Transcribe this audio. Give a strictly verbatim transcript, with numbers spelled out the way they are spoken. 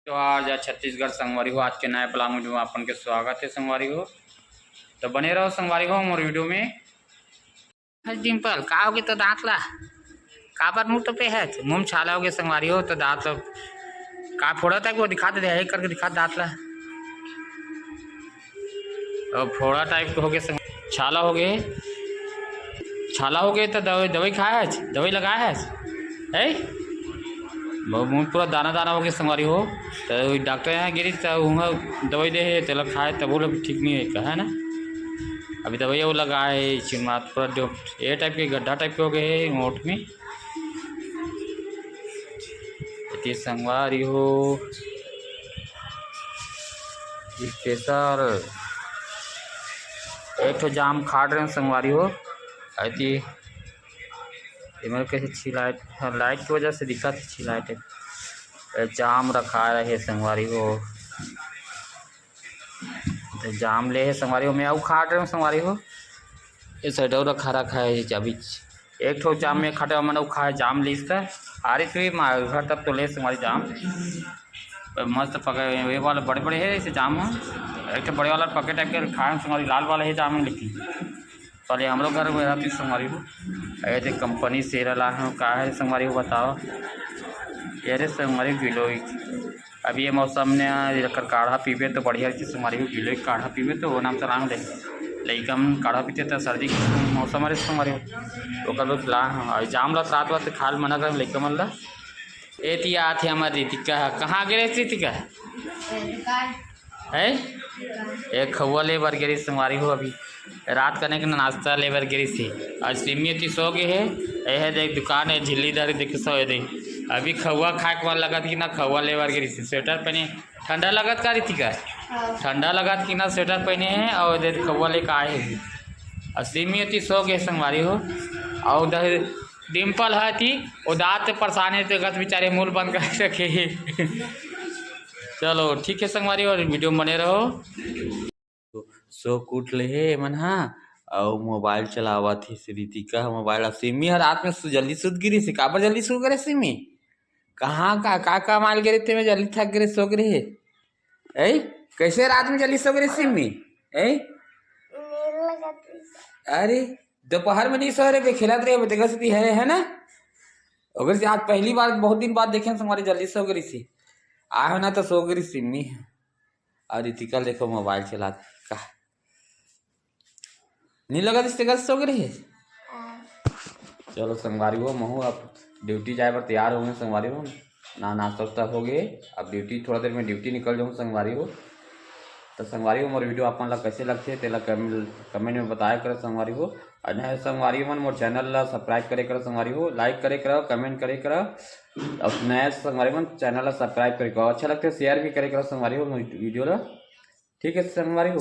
जोहार जय छत्तीसगढ़ संगवारी हो। आज के नए vlog में जो अपन के स्वागत है संगवारी हो, तो बने रहो संगवारी हो मोर video में। अरे डिम्पल, का होगे तो दांत ला? काबर मुंह तो पे है, मुंह में छाला होगे संगवारी हो, तो दांत ला का फोड़ा था, वो दिखा दे, हे करके दिखा दांत ला। अब फोड़ा type के होगे संग-, छाला होगे, छाला होगे तो दवाई, दवाई खाए है, दवाई लगाए है, है? बहुत मुंह पूरा दाना दाना होगे संगवारी हो। तो डॉक्टर यहाँ गिरी तो वहाँ दवाई दे है, तेला खाए तब वो लोग ठीक नहीं है, है ना? अभी दवाई वो लगाए है, चिमात पूरा जो ये type के गड्ढा type के होगे है ओठ में। एती संगवारी हो, special एक ठो जाम खाट रहे संगवारी हो। एती एमन कैसे छिलाए, हाँ, light के वजह से दिखत हे छिलाए type। ए, जाम रखा रहे संगवारी हो, तो जाम ले हे संगवारी हो, मैं अउ खाट रहे हूँ संगवारी हो। ये side अउ रखा रखा है चाबी, एक ठो जाम में खाटे मन अउ खाए जाम लीस त आरिस हुई मार घर तब तो ले संगवारी जाम। मस्त पके, ये वाला बड़े बड़े है, ऐसे जाम है। एक ठो बड़े वाला पके type के खाए संगवारी, लाल वाला है जाम है, लेकिन पहले हमरो घर में रहती संगवारी हो। अरे ते company से रला है, का है संगवारी हो बताओ। ये रे संगवारी गिलोई, अब ये मौसम ने एकर काढ़ा पीबे तो बढ़िया रहती संगवारी हो। गिलोई काढ़ा पीबे तो वो नाम से लांग दे, लइका मन काढ़ा पीते तो सर्दी के मौसम रहे संगवारी हो, ओकर लोग ला। और जाम ला रात बात खाल मना कर लइका मन ला। ए ती आत है हमार रितिका, कहाँ गे रहे रितिका? है? एक खउआ ले बर गे रही संगवारी हो, अभी रात कने के नाश्ता ले बर गे रही थी। आज सिमी एती सो गे हे। ए हे देख दुकान है झिल्ली धर देख सो दे। अभी खउआ खाए के मन लगत कि ना, खउआ ले बर गे रही थी। स्वेटर पहने, ठंडा लगत का रितिका? हाँ। ठंडा लगत कि ना स्वेटर पहने है और दे खउआ लेके आए है। और सिमी एती सो गे संगवारी हो। और उधर डिम्पल है थी, वो दांत परेशान है तो गत बेचारे मुंह बंद कर रखे है। चलो ठीक है संगवारी, और video में बने रहो। तो सो के उठ ले हे एमन हा, अउ mobile चलावत हे। रितिका ह mobile, अउ सिमी ह रात में सु-, जल्दी सुत गिरी से। काबर जल्दी सो गे रहे सिमी? कहाँ का, का, का माल गे रहे ते में जल्दी थक गे रहे, सो गे रहे? ऐ, कैसे रात में जल्दी सो गे रहे सिमी? ऐ, अरे दोपहर में नहीं सो रहे, खेलत रहे, देखा सुती है, है ना? ओकर से आज पहली बार, बहुत दिन बाद देखे संगवारी जल्दी सो गे रहे से। आए हो ना तो सो गे रहे सिमी। और रितिका देखो mobile चलात का। नहीं लगा रितिका सो गे रहे। चलो संगवारी हो, महू अब duty जाए बर तैयार हो गे संगवारी हो। ना नाश्ता उस्ता हो गे, अब duty, थोड़ा देर में duty निकल जाऊँ संगवारी हो। तो संगवारी हो, मोर video आप मन ला कैसे लगथे तेला comment, comment में बताया करो संगवारी हो। और नए संगवारी मन मोर channel ला subscribe करे करो संगवारी हो, like करे करो, comment करे करो। और नए संगवारी मन channel ला subscribe करे करो, अच्छा लगथे share भी करे करो संगवारी हो मोर video ला। ठीक है संगवारी हो,